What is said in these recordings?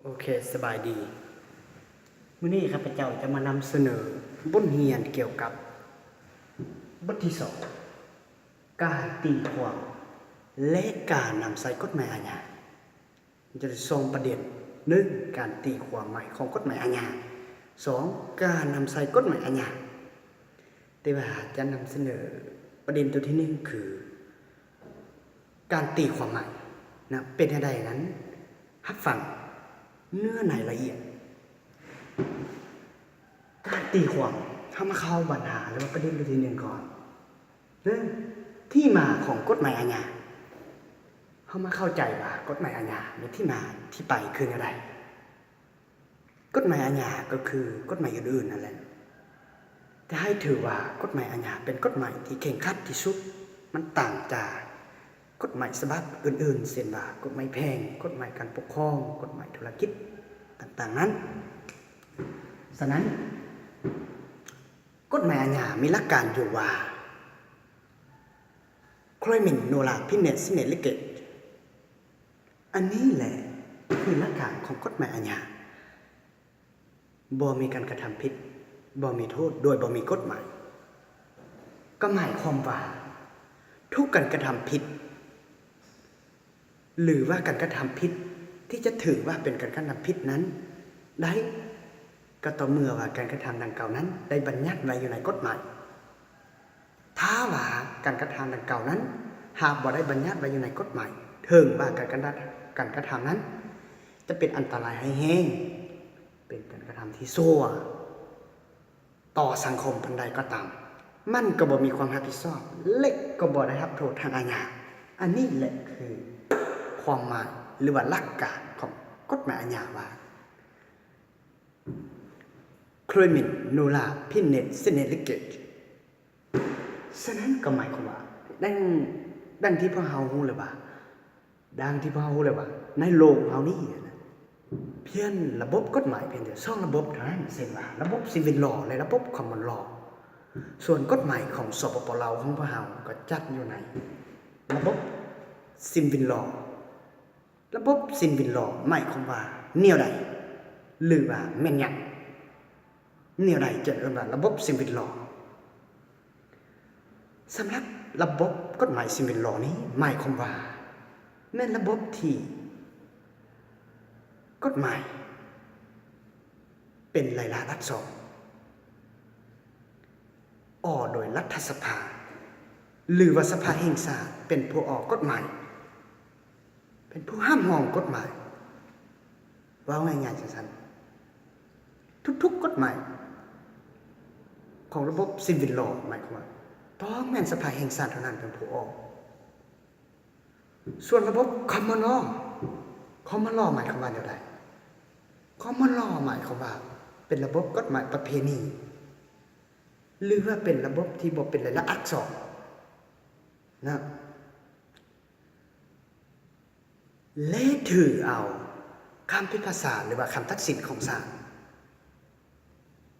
ໂອເຄ ສະບາຍດີ. ມື້ນີ້ຂ້າພະເຈົ້າຈະມານຳສະເໜີບົດຮຽນກ່ຽວກັບບົດທີສອງ ການຕີຄວາມ ແລະ ການນຳໃຊ້ກົດໝາຍອາຍາ. ມັນຈະໄດ້ສອງປະເດັນ, ໜຶ່ງ ການຕີຄວາມໝາຍຂອງກົດໝາຍອາຍາ, ສອງ ການນຳໃຊ້ກົດໝາຍອາຍາ. ແຕ່ວ່າຈະນຳສະເໜີປະເດັນຕົວທີໜຶ່ງ ຄື ການຕີຄວາມໝາຍນະ ເປັນແນວໃດນັ້ນ ຮັບຟັງເນື້ອໃນລະອຽດ. ການຕີຄວາມ, ເຮົາມາເຂົ້າບັນຫາ ຫຼືວ່າປະເດັນຕົວທີໜຶ່ງກ່ອນ. ເລີ່ມທີ່ມາຂອງກົດໝາຍອາຍາ. ເຮົາມາເຂົ້າໃຈວ່າກົດໝາຍອາຍາມີທີ່ມາທີ່ໄປຄືແນວໃດ. ກົດໝາຍອາຍາກໍຄືກົດໝາຍອື່ນໆນັ້ນແຫຼະ, ແຕ່ໃຫ້ຖືວ່າກົດໝາຍອາຍາເປັນກົດໝາຍທີ່ເຄັ່ງຄັດທີ່ສຸດ. ມັນຕ່າງຈາກກົດໝາຍສະບັບອື່ນໆ ເຊັ່ນວ່າກົດໝາຍແພ່ງ, ກົດໝາຍການປົກຄອງ, ກົດໝາຍທຸລະກິດຕ່າງໆນັ້ນ. ສະນັ້ນ ກົດໝາຍອາຍາມີຫຼັກການຢູ່ວ່າ Criminal Penal Syndicate. ອັນນີ້ແຫຼະຄືຫຼັກການຂອງກົດໝາຍອາຍາ. ບໍ່ມີການກະທຳຜິດ, ບໍ່ມີໂທດໂດຍບໍ່ມີກົດໝາຍ. ກໍໝາຍຄວາມວ່າ ທຸກການກະທຳຜິດ ຫຼືວ່າການກະທຳຜິດທີ່ຈະຖືວ່າເປັນການກະທຳຜິດນັ້ນໄດ້ ກໍຕໍ່ເມື່ອວ່າການກະທຳດັ່ງກ່າວນັ້ນໄດ້ບັນຍັດໄວ້ຢູ່ໃນກົດໝາຍ. ຖ້າວ່າການກະທຳດັ່ງກ່າວນັ້ນຫາກບໍ່ໄດ້ບັນຍັດໄວ້ຢູ່ໃນກົດໝາຍ, ເຖິງວ່າການກະ ການກະທຳນັ້ນຈະເປັນອັນຕະລາຍຮ້າຍແຮງ, ເປັນການກະທຳທີ່ຊົ່ວ ຕໍ່ສັງຄົມປານໃດກໍຕາມ, ມັນກໍບໍ່ມີຄວາມຮັບຜິດຊອບ ແລະ ກໍບໍ່ໄດ້ຮັບໂທດທາງອາຍາ. ອັນນີ້ແຫຼະຄືຄວາມໝາຍ ຫຼືວ່າຫຼັກການຂອງກົດໝາຍອາຍາວ່າ Criminal Penal Syndicate. ສະນັ້ນກໍໝາຍຄວາມວ່າ ດັ່ງ ດັ່ງທີ່ພວກເຮົາຮູ້ແລ້ວວ່າ ດັ່ງທີ່ພວກເຮົາຮູ້ແລ້ວວ່າ ໃນໂລກເຮົານີ້ນະ ພຽງລະບົບກົດໝາຍພຽງແຕ່ສອງລະບົບເທົ່ານັ້ນ, ເຊັ່ນວ່າ ລະບົບ Civil Law ແລະ ລະບົບ Common Law. ສ່ວນກົດໝາຍຂອງ ສປປ ລາວ ຂອງພວກເຮົາກໍຈັດຢູ່ໃນລະບົບ Civil Law. ລະບົບ Civil Law ໝາຍຄວາມວ່າແນວໃດ ຫຼືວ່າແມ່ນຫຍັງ? ແນວໃດຈຶ່ງເອີ້ນວ່າລະບົບ Civil Law? ສຳລັບລະບົບກົດໝາຍ Civil Law ນີ້ໝາຍຄວາມວ່າ ແມ່ນລະບົບທີ່ກົດໝາຍເປັນລາຍລັກອັກສອນ ອອກໂດຍລັດຖະສະພາ ຫຼືວ່າສະພາແຫ່ງຊາດເປັນຜູ້ອອກກົດໝາຍ. ເປັນຜູ້ຮັບຮອງກົດໝາຍ, ເວົ້າງ່າຍໆ ຊັ້ນໆ ທຸກໆກົດໝາຍຂອງລະບົບ Civil Law ໝາຍຄວາມວ່າ ຕ້ອງແມ່ນສະພາແຫ່ງຊາດເທົ່ານັ້ນເປັນຜູ້ອອກ. ສ່ວນລະບົບ Common Law, Common Law ໝາຍຄວາມວ່າແນວໃດ? Common Law ໝາຍຄວາມວ່າ ເປັນລະບົບກົດໝາຍປະເພນີ ຫຼືວ່າເປັນລະບົບທີ່ບໍ່ເປັນລາຍລັກອັກສອນນະ. ແລະ ຖືເອົາຄຳພິພາກສາ ຫຼືວ່າຄຳຕັດສິນຂອງສານ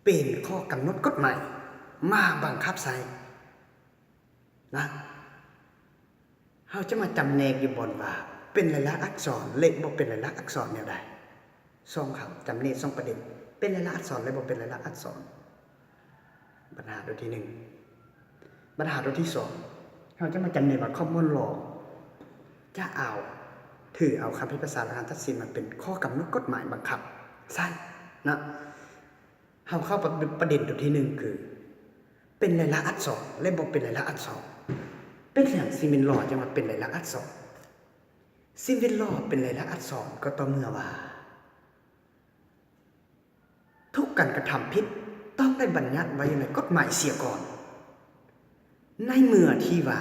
ເປັນຂໍ້ກຳນົດກົດໝາຍມາບັງຄັບໃຊ້ນະ. ເຮົາຈະມາຈຳແນກຢູ່ບ່ອນວ່າ ເປັນລາຍລັກອັກສອນ ແລະ ບໍ່ເປັນລາຍລັກອັກສອນແນວໃດ. ສອງຄຳ ຈຳແນກສອງປະເດັນ ເປັນລາຍລັກອັກສອນ ແລະ ບໍ່ເປັນລາຍລັກອັກສອນ. ບັນຫາຕົວທີໜຶ່ງ. ບັນຫາຕົວທີສອງ ເຮົາຈະມາຈຳແນກວ່າ Common Law ຈະເອົາ ຖືເອົາຄຳພິພາກສາ ແລະ ຄຳຕັດສິນມາເປັນຂໍ້ກຳນົດກົດໝາຍບັງຄັບໃຊ້ນະ. ເຮົາເຂົ້າປະ ປະເດັນຕົວທີໜຶ່ງ ຄື ເປັນລາຍລັກອັກສອນ ແລະ ບໍ່ເປັນລາຍລັກອັກສອນ. ເປັນຫຍັງ Civil Law ຈຶ່ງວ່າເປັນລາຍລັກອັກສອນ? Civil Law ເປັນລາຍລັກອັກສອນ ກໍຕໍ່ເມື່ອວ່າ ທຸກການກະທຳຜິດຕ້ອງໄດ້ບັນຍັດໄວ້ຢູ່ໃນກົດໝາຍເສຍກ່ອນ. ໃນເມື່ອທີ່ວ່າ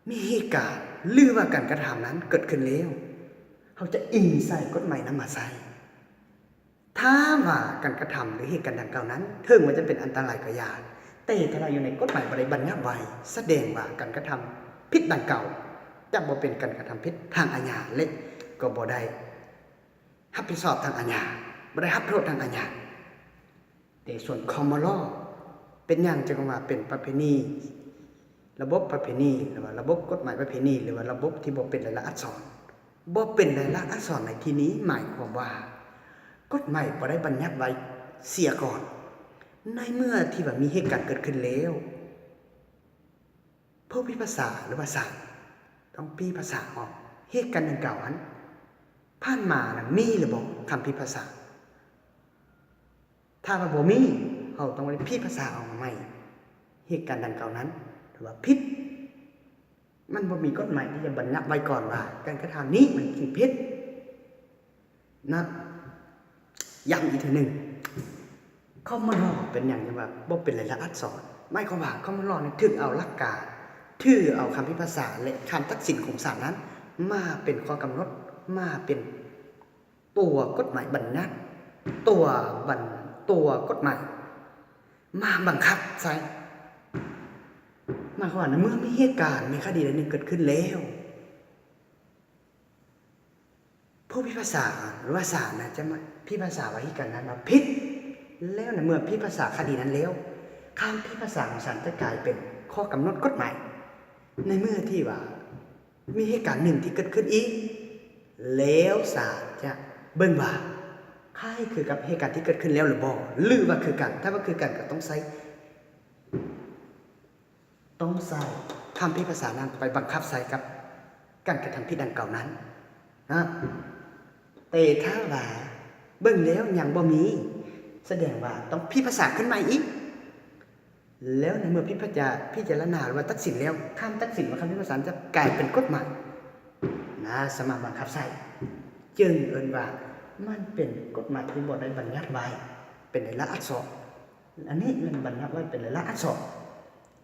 ມີເຫດການ ຫຼືວ່າການກະທຳນັ້ນເກີດຂຶ້ນແລ້ວ, ເຮົາຈະອີງໃສ່ກົດໝາຍນຳມາໃຊ້. ຖ້າວ່າການກະທຳ ຫຼື ເຫດການດັ່ງກ່າວນັ້ນ ເຖິງວ່າຈະເປັນອັນຕະລາຍກໍຢ່າ, ແຕ່ຖ້າຢູ່ໃນກົດໝາຍບໍ່ໄດ້ບັນຍັດໄວ້, ສະແດງວ່າການກະທຳຜິດດັ່ງກ່າວ ຈະບໍ່ເປັນການກະທຳຜິດທາງອາຍາ ແລະ ກໍບໍ່ໄດ້ ຮັບຜິດຊອບທາງອາຍາ, ບໍ່ໄດ້ຮັບໂທດທາງອາຍາ. ແຕ່ສ່ວນ Common Law ເປັນຫຍັງຈຶ່ງວ່າເປັນປະເພນີ, ລະບົບປະເພນີ ຫຼືວ່າລະບົບກົດໝາຍປະເພນີ ຫຼືວ່າລະບົບທີ່ບໍ່ເປັນລາຍລັກອັກສອນ? ບໍ່ເປັນລາຍລັກອັກສອນໃນທີ່ນີ້ ໝາຍຄວາມວ່າ ກົດໝາຍບໍ່ໄດ້ບັນຍັດໄວ້ເສຍກ່ອນ. ໃນເມື່ອທີ່ວ່າມີເຫດການເກີດຂຶ້ນແລ້ວ, ຜູ້ພິພາກສາ ຫຼືວ່າສານ ຕ້ອງພິພາກສາອອກ ເຫດການດັ່ງກ່າວນັ້ນ ຜ່ານມານັ້ນມີຫຼືບໍ່ ຄຳພິພາກສາ? ຖ້າວ່າບໍ່ມີ, ເຮົາຕ້ອງໄດ້ພິພາກສາອອກມາໃໝ່ ເຫດການດັ່ງກ່າວນັ້ນຖືວ່າຜິດ. ມັນບໍ່ມີກົດໝາຍທີ່ຈະບັນຍັດໄວ້ກ່ອນວ່າ ການກະທຳນີ້ມັນຖືກຜິດນະ. ຢ້ຳອີກເທື່ອໜຶ່ງ, ຄອມມອນລໍເປັນຫຍັງຈັ່ງວ່າບໍ່ເປັນລາຍລັກອັກສອນ? ໝາຍຄວາມວ່າຄອມມອນລໍນີ້ຖືກເອົາຫຼັກການ, ຖືເອົາຄຳພິພາກສາ ແລະ ຄຳຕັດສິນຂອງສານນັ້ນມາເປັນຂໍ້ກຳນົດ, ມາເປັນ ຕົວກົດໝາຍບັນຍັດ, ຕົວບັນ, ຕົວກົດໝາຍມາບັງຄັບໃຊ້. ໝາຍຄວາມວ່າ ໃນເມື່ອມີເຫດການ, ມີຄະດີໃດໜຶ່ງເກີດຂຶ້ນແລ້ວ, ຜູ້ພິພາກສາ ຫຼືວ່າສານນະ ຈະມາພິພາກສາວ່າເຫດການນັ້ນວ່າຜິດ. ແລ້ວໃນເມື່ອພິພາກສາຄະດີນັ້ນແລ້ວ, ຄຳພິພາກສາຂອງສານຈະກາຍເປັນຂໍ້ກຳນົດກົດໝາຍ. ໃນເມື່ອທີ່ວ່າ ມີເຫດການໜຶ່ງທີ່ເກີດຂຶ້ນອີກ, ແລ້ວສານຈະເບິ່ງວ່າຄ້າຍຄືກັບເຫດການທີ່ເກີດຂຶ້ນແລ້ວຫຼືບໍ່ ຫຼືວ່າຄືກັນ. ຖ້າວ່າຄືກັນກໍຕ້ອງໃຊ້, ຕ້ອງໃຊ້ຄຳພິພາກສານັ້ນໄປບັງຄັບໃຊ້ກັບການກະທຳຜິດດັ່ງກ່າວນັ້ນນະ. ແຕ່ຖ້າວ່າເບິ່ງແລ້ວຍັງບໍ່ມີ, ສະແດງວ່າຕ້ອງພິພາກສາຂຶ້ນໃໝ່ອີກ. ແລ້ວໃນເມື່ອພິພາກສາ ພິຈາລະນາ ຫຼືວ່າຕັດສິນແລ້ວ, ຄຳຕັດສິນວ່າຄຳພິພາກສາຈະກາຍເປັນກົດໝາຍນະ ສາມາດບັງຄັບໃຊ້, ຈຶ່ງເອີ້ນວ່າມັນເປັນກົດໝາຍທີ່ບໍ່ໄດ້ບັນຍັດໄວ້. ເປັນລາຍລັກອັກສອນ, ອັນນີ້ແມ່ນບັນຍັດໄວ້ເປັນລາຍລັກອັກສອນ.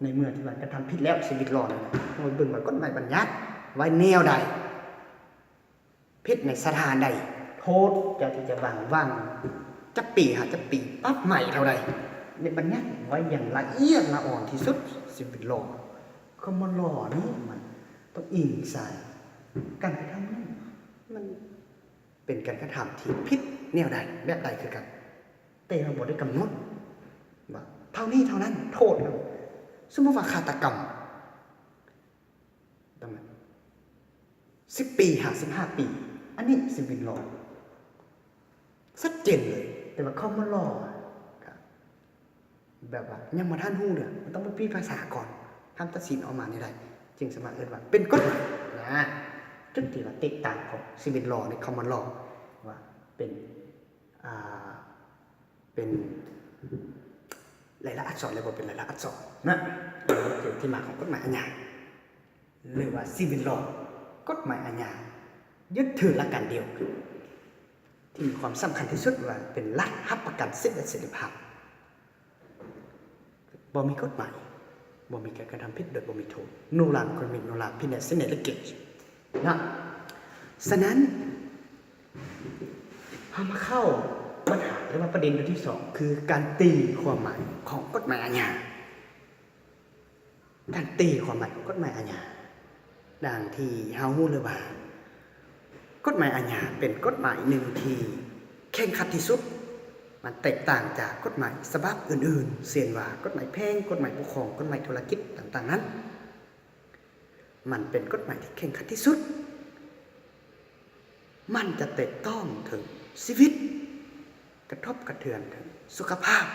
ໃນເມື່ອທີ່ວ່າກະທຳຜິດແລ້ວ ຊີວິດລໍນີ້ນະ, ເຮົາເບິ່ງວ່າກົດໝາຍບັນຍັດໄວ້ແນວໃດ. ຜິດໃນສະຖານໃດ, ໂທດເຈົ້າທີ່ຈະວາງ, ວາງຈັກປີ ຫາຈັກປີ, ປັບໃໝເທົ່າໃດ, ໄດ້ບັນຍັດໄວ້ຢ່າງລະອຽດລະອອນທີ່ສຸດ. ຊີວິດລໍ, ຄອມມອນລໍນີ້ມັນຕ້ອງອີງໃສ່ ການກະທຳນັ້ນ ມັນເປັນການກະທຳທີ່ຜິດແນວໃດ, ແບບໃດຄືກັນ, ແຕ່ວ່າບໍ່ໄດ້ກຳນົດວ່າເທົ່ານີ້ເທົ່ານັ້ນ ໂທດ. ສົມມຸດວ່າຄາດຕະກຳ ຕ້ອງແມ່ນສິບປີ ຫາສິບຫ້າປີ, ອັນນີ້ຊີວິດລໍຊັດເຈນເລີຍ. ແຕ່ວ່າຄອມມອນລໍ ກໍແບບວ່າຍັງບໍ່ທັນຮູ້ເລື່ອງ, ມັນຕ້ອງໄປພິພາກສາກ່ອນ, ຄຳຕັດສິນອອກມາແນວໃດ ຈຶ່ງສາມາດເອີ້ນວ່າເປັນກົດໝາຍນະ. ຈຸດທີ່ວ່າແຕກຕ່າງຂອງຊີວິດລໍ ແລະ ຄອມມອນລໍ ວ່າເປັນ ອ່າ ເປັນລາຍລັກອັກສອນ ຫຼືບໍ່ເປັນລາຍລັກອັກສອນນະ, ກໍຄືທີ່ມາຂອງກົດໝາຍອາຍາ ຫຼືວ່າຊີວິດລໍ, ກົດໝາຍອາຍາຍຶດຖືຫຼັກການດຽວ ທີ່ມີຄວາມສຳຄັນທີ່ສຸດວ່າເປັນລັດຮັບປະກັນສິດ ແລະ ເສລີພາບ. ບໍ່ມີກົດໝາຍ, ບໍ່ມີການກະທຳຜິດໂດຍບໍ່ມີໂທດ, no law commitment, no law penalty, no law litigation ນະ. ສະນັ້ນ ເຮົາມາເຂົ້າບັນຫາ ຫຼືວ່າປະເດັນອັນທີສອງ ຄືການຕີຄວາມໝາຍຂອງກົດໝາຍອາຍາ. ການຕີຄວາມໝາຍຂອງກົດໝາຍອາຍາ ດັ່ງທີ່ເຮົາຮູ້ແລ້ວວ່າ ກົດໝາຍອາຍາເປັນກົດໝາຍໜຶ່ງທີ່ເຄັ່ງຄັດທີ່ສຸດ. ມັນແຕກຕ່າງຈາກກົດໝາຍສະບັບອື່ນໆ ເຊັ່ນວ່າ ກົດໝາຍແພ່ງ, ກົດໝາຍປົກຄອງ, ກົດໝາຍທຸລະກິດຕ່າງໆນັ້ນ. ມັນເປັນກົດໝາຍທີ່ເຄັ່ງຄັດທີ່ສຸດ. ມັນຈະແຕະຕ້ອງເຖິງຊີວິດ, ກະທົບກະເທືອນເຖິງສຸຂະພາບ,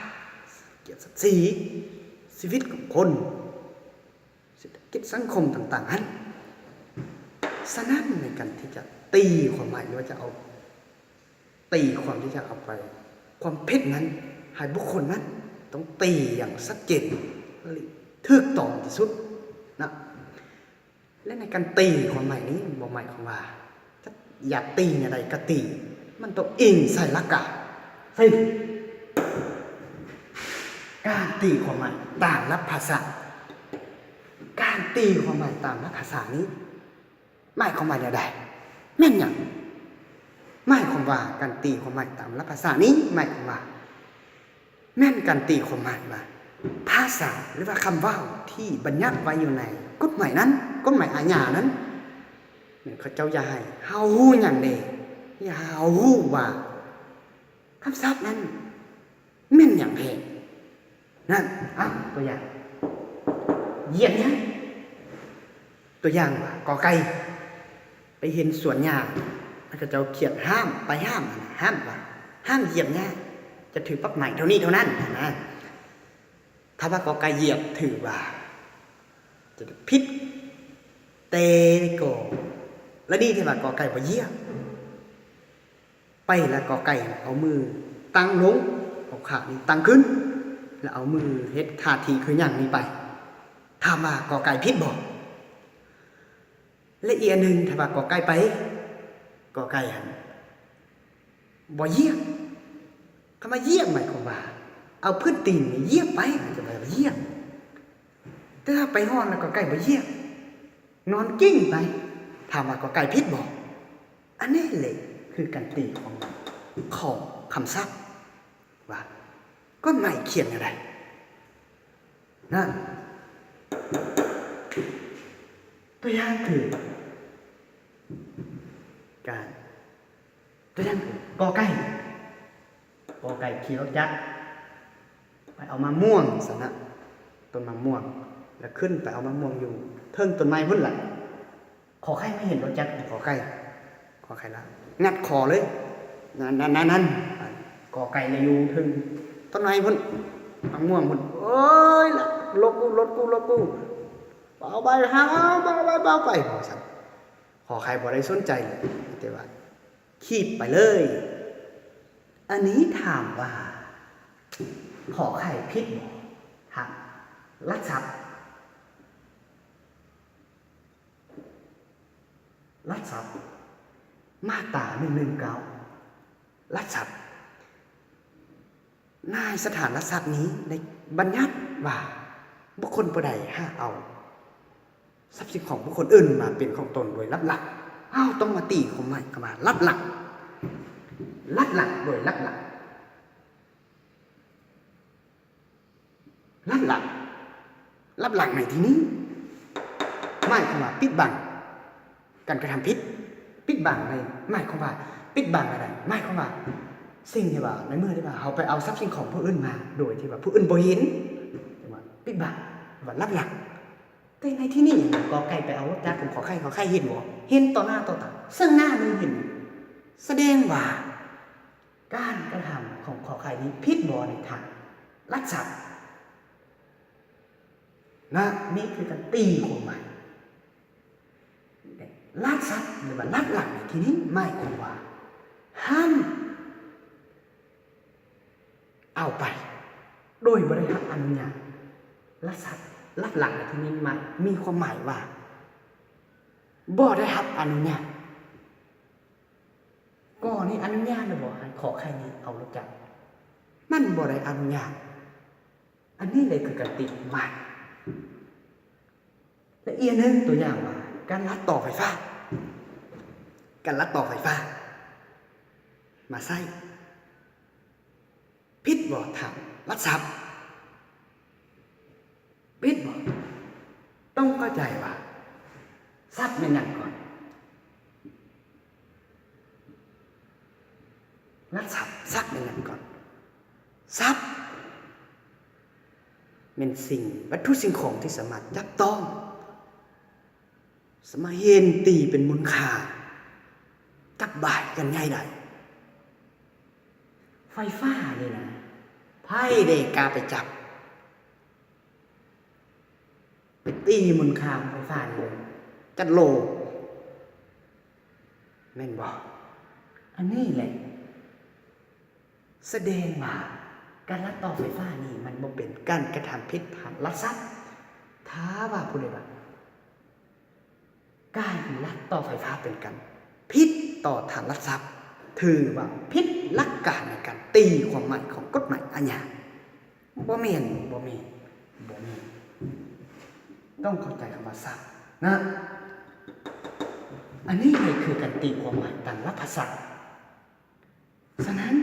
ກຽດສັກສີ, ຊີວິດຂອງຄົນ, ເສດຖະກິດສັງຄົມຕ່າງໆຫັ້ນ. ສະນັ້ນ ໃນການທີ່ຈະຕີຄວາມໝາຍ ຫຼືວ່າຈະເອົາ ຕີຄວາມທີ່ຈະເອົາໄປ ຄວາມຜິດນັ້ນ ໃຫ້ບຸກຄົນນັ້ນຕ້ອງຕີຢ່າງຊັດເຈນ ແລະ ຖືກຕ້ອງທີ່ສຸດນະ. ແລະ ໃນການຕີຄວາມໝາຍນີ້ ບໍ່ໝາຍຄວາມວ່າ ຢາກຕີແນວໃດກໍຕີ, ມັນຕ້ອງອີງໃສ່ຫຼັກການ. ການຕີຄວາມໝາຍຕາມຫຼັກພາສາ, ການຕີຄວາມໝາຍຕາມຫຼັກພາສານີ້ ໝາຍຄວາມວ່າແນວໃດ? ແມ່ນຫຍັງ? ໝາຍຄວາມວ່າການຕີຄວາມໝາຍຕາມຫຼັກພາສານີ້ ໝາຍຄວາມວ່າ ແມ່ນການຕີຄວາມໝາຍວ່າ ພາສາ ຫຼືວ່າຄຳເວົ້າທີ່ບັນຍັດໄວ້ຢູ່ໃນກົດໝາຍນັ້ນ, ກົດໝາຍອາຍານັ້ນ, ແມ່ນເຂົາເຈົ້າຢາກໃຫ້ເຮົາຮູ້ຫຍັງແດ່? ຢາກໃຫ້ເຮົາຮູ້ວ່າ ຄຳສັບນັ້ນແມ່ນຫຍັງແທ້? ນັ້ນ ເອົາ ຕົວຢ່າງ ຢຽບຫຍັງ? ຕົວຢ່າງວ່າ ກອໄກ່ ໄປເຫັນສວນຫຍ້າ ແລ້ວເຂົາເຈົ້າຂຽນຫ້າມ ປ້າຍຫ້າມ ຫ້າມວ່າ ຫ້າມຢຽບຫຍ້າ ຈະຖືກປັບໃໝເທົ່ານີ້ເທົ່ານັ້ນນະ. ຖ້າວ່າ ກ ໄກ່ຢຽບ ຖືວ່າຈະຜິດ, ແຕ່ກໍລະດີທີ່ວ່າ ກ ໄກ່ບໍ່ຢຽບ. ໄປລະ ກ ໄກ່ເອົາມືຕັ້ງລົງ, ເອົາຂານີ້ຕັ້ງຂຶ້ນ ລະເອົາມືເຮັດທ່າທີຄືຫຍັງນີ້ໄປ. ຖາມວ່າ ກ ໄກ່ຜິດບໍ່? ແລະ ອີກອັນໜຶ່ງ ຖ້າວ່າ ກ ໄກ່ໄປ ກ ໄກ່ຫັ້ນບໍ່ຢຽບ. ຄຳວ່າຢຽບ ໝາຍຄວາມວ່າ ເອົາພື້ນຕີນຢຽບໄປ ມັນຈະວ່າຢຽບ. ແຕ່ຖ້າໄປຮອດລະ ກ ໄກ່ບໍ່ຢຽບ, ນອນກິ້ງໄປ. ຖາມວ່າ ກ ໄກ່ຜິດບໍ່? ອັນນີ້ແຫຼະຄືການຕີຄວາມໝາຍຂອງຄຳສັບວ່າ ກົດໝາຍຂຽນແນວໃດນະ. ຕົວຢ່າງຄື ການ ຕົວຢ່າງຄື ກ ໄກ່ ກ ໄກ່ຂີ່ລົດຈັກໄປເອົາມະມ່ວງຊັ້ນນະ, ຕົ້ນມະມ່ວງ ລະຂຶ້ນໄປເອົາມະມ່ວງຢູ່ເທິງຕົ້ນໄມ້ພຸ້ນລະ. ຂໍໄຂ່ມາເຫັນລົດຈັກຂອງຂໍໄຂ່, ຂໍໄຂ່ລະງັດຄໍເລີຍ ນັ້ນ ນັ້ນ ນັ້ນ ຂໍໄຂ່ລະຢູ່ເທິງຕົ້ນໄມ້ພຸ້ນ ໝາກມ່ວງພຸ້ນ. ໂອ້ຍ ລະລົດກູ ລົດກູ ລົດກູ ເບົາໄປ ເບົາໄປ ເບົາໄປ ວ່າຊັ້ນ. ຂໍໄຂ່ບໍ່ໄດ້ສົນໃຈເລີຍ ມີແຕ່ວ່າຂີ່ບໄປເລີຍ. ອັນນີ້ຖາມວ່າ ຂໍໄຂ່ຜິດບໍ່? ຫາກລັກຊັບ ລັກຊັບ ມາດຕາໜຶ່ງໜຶ່ງເກົ້າ ລັກຊັບ. ໃນສະຖານລັກຊັບນີ້ໄດ້ບັນຍັດວ່າ ບຸກຄົນຜູ້ໃດຫາກເອົາຊັບສິນຂອງບຸກຄົນອື່ນມາເປັນຂອງຕົນໂດຍລັບຫຼັກ, ເຮົາຕ້ອງມາຕີຄວາມໝາຍຄຳວ່າລັບຫຼັກ, ລັບຫຼັກໂດຍລັບຫຼັກ. ລັບຫຼັກ ລັບຫຼັກໃນທີ່ນີ້ ໝາຍຄວາມວ່າປິດບັງການກະທຳຜິດ. ປິດບັງໃນ ໝາຍຄວາມວ່າປິດບັງແນວໃດ? ໝາຍຄວາມວ່າສິ່ງທີ່ວ່າໃນເມື່ອທີ່ວ່າເຮົາໄປເອົາຊັບສິນຂອງຜູ້ອື່ນມາ ໂດຍທີ່ວ່າຜູ້ອື່ນບໍ່ເຫັນ ເອີ້ນວ່າປິດບັງ ວ່າລັບຫຼັກ. ແຕ່ໃນທີ່ນີ້ ກ ໄກ່ໄປເອົາລົດຈັກຂອງ ຂ ໄຂ່ ຂ ໄຂ່ເຫັນບໍ່? ເຫັນຕໍ່ໜ້າຕໍ່ຕາ ເຊິ່ງໜ້າເລີຍເຫັນ ສະແດງວ່າ ການກະທຳຂອງຂໍໄຂ່ນີ້ຜິດບໍ່ໃນທາງລັດຊັບນະ? ນີ້ຄືການຕີຄວາມໝາຍ. ລັດຊັບ ຫຼືວ່າລັດຫຼັກໃນທີ່ນີ້ໝາຍຄວາມວ່າ ຫ້າມເອົາໄປໂດຍບໍ່ໄດ້ຮັບອະນຸຍາດ. ລັດຊັບ ລັດຫຼັກໃນທີ່ນີ້ໝາຍ ມີຄວາມໝາຍວ່າ ບໍ່ໄດ້ຮັບອະນຸຍາດ. ກໍນີ້ອະນຸຍາດຫຼືບໍ່ໃຫ້ຂໍໄຂ່ນີ້ເອົາລົດຈັກ? ມັນບໍ່ໄດ້ອະນຸຍາດ. ອັນນີ້ເລີຍຄືການຕີຄວາມໝາຍ. ແລະ ອີກອັນໜຶ່ງ ຕົວຢ່າງວ່າ ການລັດຕໍ່ໄຟຟ້າ, ການລັດຕໍ່ໄຟຟ້າມາໃຊ້ ຜິດບໍ່ທ່ານລັດຊັບ? ຜິດບໍ່? ຕ້ອງເຂົ້າໃຈວ່າຊັບແມ່ນຫຍັງກ່ອນ? ລັດຊັບ ຊັບແມ່ນຫຍັງກ່ອນ? ຊັບແມ່ນສິ່ງ ວັດຖຸສິ່ງຂອງທີ່ສາມາດຈັບຕ້ອງ ສາມາດເຫັນຕີເປັນມູນຄ່າ ຈັບບາຍກັນໃຫຍ່ໄດ້. ໄຟຟ້ານີ້ນະ ໃຜເດກ້າໄປຈັບ ໄປຕີມູນຄ່າຂອງໄຟຟ້ານີ້ເລີຍ ຈັກໂລ ແມ່ນບໍ່? ອັນນີ້ແຫຼະ ສະແດງວ່າການລັດຕໍ່ໄຟຟ້ານີ້ ມັນບໍ່ເປັນການກະທຳຜິດທາງລັດຊັບ. ຖ້າວ່າຜູ້ໃດວ່າ ການລັດຕໍ່ໄຟຟ້າເປັນການຜິດຕໍ່ທາງລັດຊັບ ຖືວ່າຜິດຫຼັກການໃນການຕີຄວາມໝາຍຂອງກົດໝາຍອາຍາ. ບໍ່ແມ່ນ, ບໍ່ແມ່ນ, ບໍ່ແມ່ນ. ຕ້ອງເຂົ້າໃຈຄຳວ່າຊັບນະ. ອັນນີ້ແຫຼະຄືການຕີຄວາມໝາຍຕາມຫຼັກພາສາ. ສະນັ້ນ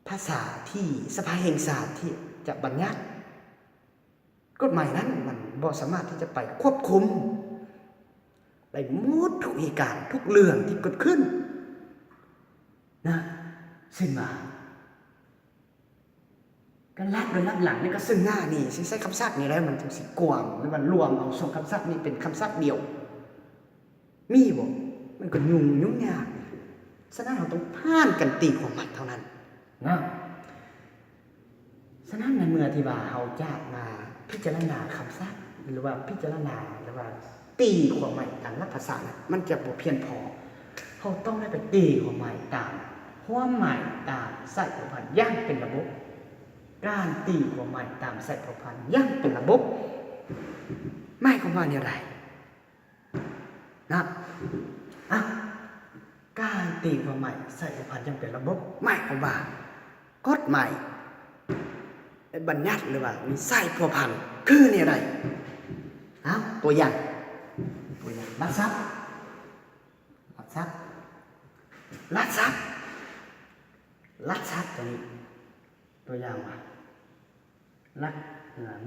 ພາສາທີ່ສະພາແຫ່ງຊາດທີ່ຈະບັນຍັດກົດໝາຍນັ້ນ ມັນບໍ່ສາມາດທີ່ຈະໄປຄວບຄຸມໄດ້ໝົດທຸກເຫດການ ທຸກເລື່ອງທີ່ເກີດຂຶ້ນນະ. ເຊັ່ນວ່າ ການລັດໂດຍລັບຫຼັງ ແລະ ກະເຊິ່ງໜ້ານີ້ ຊິໃຊ້ຄຳສັບນີ້ແລ້ວ ມັນຈຶ່ງຊິກວ້າງ ຫຼືວ່າລວມເອົາສອງຄຳສັບນີ້ເປັນຄຳສັບດຽວ. ມີບໍ່? ມັນກໍຫຍຸ້ງ ຫຍຸ້ງຍາກ. ສະນັ້ນເຮົາຕ້ອງຜ່ານການຕີຄວາມໝາຍເທົ່ານັ້ນເນາະ. ສະນັ້ນໃນເມື່ອທີ່ວ່າເຮົາຈະມາພິຈາລະນາຄຳສັບ ຫຼືວ່າພິຈາລະນາ ຫຼືວ່າຕີຄວາມໝາຍຕາມຫຼັກພາສານະ ມັນຈະບໍ່ພຽງພໍ. ເຮົາຕ້ອງໄດ້ໄປຕີຄວາມໝາຍຕາມ ຄວາມໝາຍຕາມສາຍພົວພັນຢ່າງເປັນລະບົບ. ການຕີຄວາມໝາຍຕາມສາຍພົວພັນຢ່າງເປັນລະບົບ ໝາຍຄວາມວ່າແນວໃດ? ນະ ອ່ະ ການຕີຄວາມໝາຍສາຍພົວພັນຢ່າງເປັນລະບົບ ໝາຍຄວາມວ່າ ກົດໝາຍບັນຍັດ ຫຼືວ່າມີສາຍພົວພັນຄືແນວໃດ? ເອົາ ຕົວຢ່າງ ຕົວຢ່າງ ຫຼັກຊັບ ຫຼັກຊັບ ຫຼັກຊັບ ຫຼັກຊັບຕົວນີ້ ຕົວຢ່າງວ່າ ຫຼັກ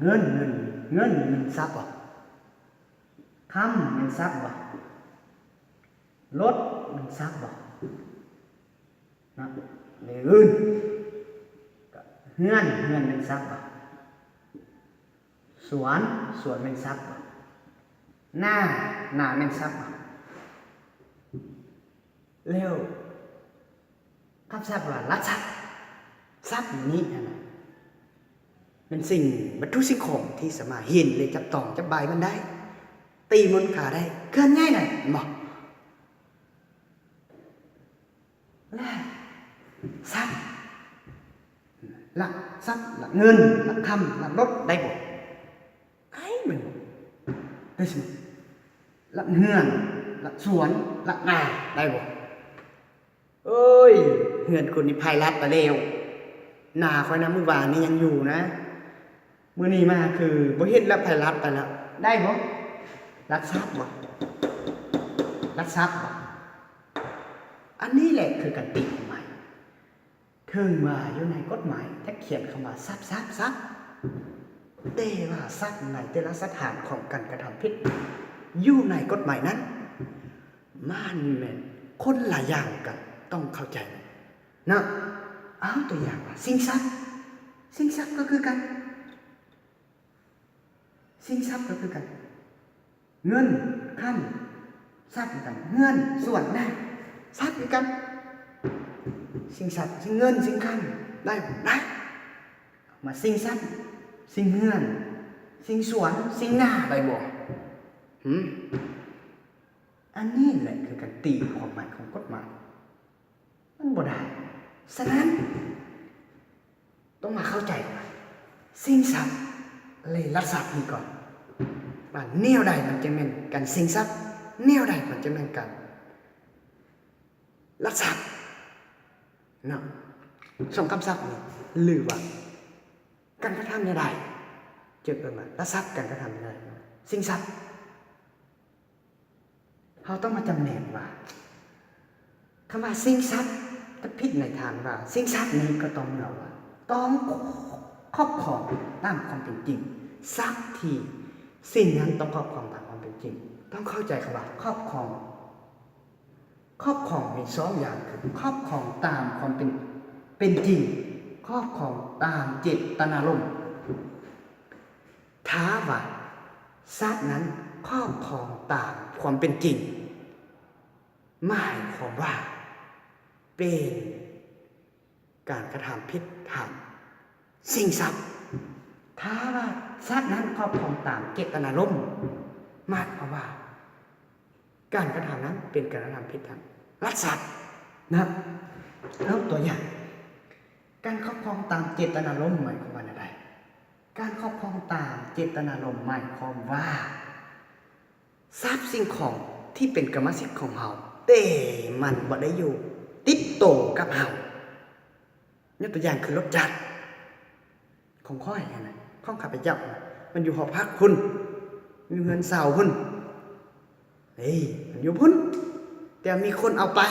ເງິນ ເງິນ ເງິນ ເງິນຊັບບໍ່? ຄຳແມ່ນຊັບບໍ່? ລົດແມ່ນຊັບບໍ່? ນະ ຫຼືອື່ນ ເຮືອນ ເຮືອນແມ່ນຊັບບໍ່? ສວນ ສວນແມ່ນຊັບບໍ່? ນາ ນາແມ່ນຊັບບໍ່? ແລ້ວ ຄຳສັບວ່າລັດຊັບ ຊັບນີ້ຫັ້ນນະ ເປັນສິ່ງ ວັດຖຸສິ່ງຂອງທີ່ສາມາດເຫັນ ແລະ ຈັບຕ້ອງ ຈັບບາຍມັນໄດ້ ຕີມູນຄ່າໄດ້ ເຄື່ອນຍ້າຍໄດ້ ແມ່ນບໍ່? ແລະ ຊັບ ລັກຊັບ ລັກເງິນ ລັກຄຳ ລັກລົດ ໄດ້ບໍ່? ໄດ້ແມ່ນບໍ່? ໄດ້ຊິ ລັກເຮືອນ ລັກສວນ ລັກນາ ໄດ້ບໍ່? ເອີຍ ເຮືອນຄົນນີ້ໃຜລັດໄປແລ້ວ ນາຂ້ອຍນະ ມື້ວານນີ້ຍັງຢູ່ນະ ມື້ນີ້ມາຄືບໍ່ເຫັນແລ້ວ ໃຜລັດໄປແລ້ວ ໄດ້ບໍ່? ລັກຊັບບໍ່? ລັກຊັບບໍ່? ອັນນີ້ແຫຼະຄືການຕີຄວາມໝາຍ. ເຖິງວ່າຢູ່ໃນກົດໝາຍຈະຂຽນຄຳວ່າຊັບ ຊັບ ຊັບ ແຕ່ວ່າຊັບໃນແຕ່ລະສະຖານຂອງການກະທຳຜິດຢູ່ໃນກົດໝາຍນັ້ນ ມັນແມ່ນຄົນລະຢ່າງກັນ ຕ້ອງເຂົ້າໃຈນະ. ເອົາຕົວຢ່າງວ່າ ຊິງຊັບ ຊິງຊັບກໍຄືກັນ ຊິງຊັບກໍຄືກັນ ເງິນ ຄຳ ຊັບຄືກັນ ເຮືອນ ສວນ ນາ ຊັບຄືກັນ ຊິງຊັບ ຊິງເງິນ ຊິງຄຳ ໄດ້ບໍ່? ໄດ້ ມາຊິງຊັບ ຊິງເຮືອນ ຊິງສວນ ຊິງນາ ໄດ້ບໍ່? ຫື ອັນນີ້ແຫຼະຄືການຕີຄວາມໝາຍຂອງກົດໝາຍ ມັນບໍ່ໄດ້. ສະນັ້ນ ຕ້ອງມາເຂົ້າໃຈວ່າ ຊິງຊັບ ແລະ ລັກຊັບນີ້ກ່ອນ ວ່າແນວໃດມັນຈະແມ່ນການຊິງຊັບ ແນວໃດມັນຈະແມ່ນການລັກຊັບເນາະ. ສອງຄຳສັບນີ້ ຫຼືວ່າ ການກະທຳແນວໃດຈຶ່ງເອີ້ນວ່າລັກຊັບ ການກະທຳແນວໃດ ຊິງຊັບ. ເຮົາຕ້ອງມາຈຳແນກວ່າ ຄຳວ່າຊິງຊັບ ຈະຜິດໃນຖານວ່າ ຊິງຊັບນີ້ກໍຕ້ອງເໝືອນວ່າ ຕ້ອງຄອບຄອງຕາມຄວາມເປັນຈິງ ຊັບທີ່ສິ່ງນັ້ນຕ້ອງຄອບຄອງຕາມຄວາມເປັນຈິງ ຕ້ອງເຂົ້າໃຈຄຳວ່າຄອບຄອງ. ຄອບຄອງມີສອງຢ່າງ ຄື ຄອບຄອງຕາມຄວາມເປັນ ເປັນຈິງ ຄອບຄອງຕາມເຈດຕະນາລົມ. ຖ້າວ່າຊັບນັ້ນຄອບຄອງຕາມຄວາມເປັນຈິງ ໝາຍຄວາມວ່າເປັນການກະທຳຜິດຖານຊິງຊັບ. ຖ້າວ່າຊັບນັ້ນຄອບຄອງຕາມເຈດຕະນາລົມ ໝາຍຄວາມວ່າ ການກະທຳນັ້ນເປັນການກະທຳຜິດທາງລັກຊັບນະ. ເອົາຕົວຢ່າງ ການຄອບຄອງຕາມເຈດຕະນາລົມໝາຍຄວາມວ່າແນວໃດ? ການຄອບຄອງຕາມເຈດຕະນາລົມໝາຍຄວາມວ່າ ຊັບສິ່ງຂອງທີ່ເປັນກຳມະສິດຂອງເຮົາ ແຕ່ມັນບໍ່ໄດ້ຢູ່ຕິດໂຕກັບເຮົາ. ຍົກຕົວຢ່າງຄືລົດຈັກ ຂອງຂ້ອຍຫັ້ນນະ ຂອງຂ້າພະເຈົ້ານະ ມັນຢູ່ຫໍພັກພຸ້ນ ຢູ່ເຮືອນເຊົ່າພຸ້ນ ເອີ ມັນຢູ່ພຸ້ນ ແຕ່ມີຄົນເອົາໄປ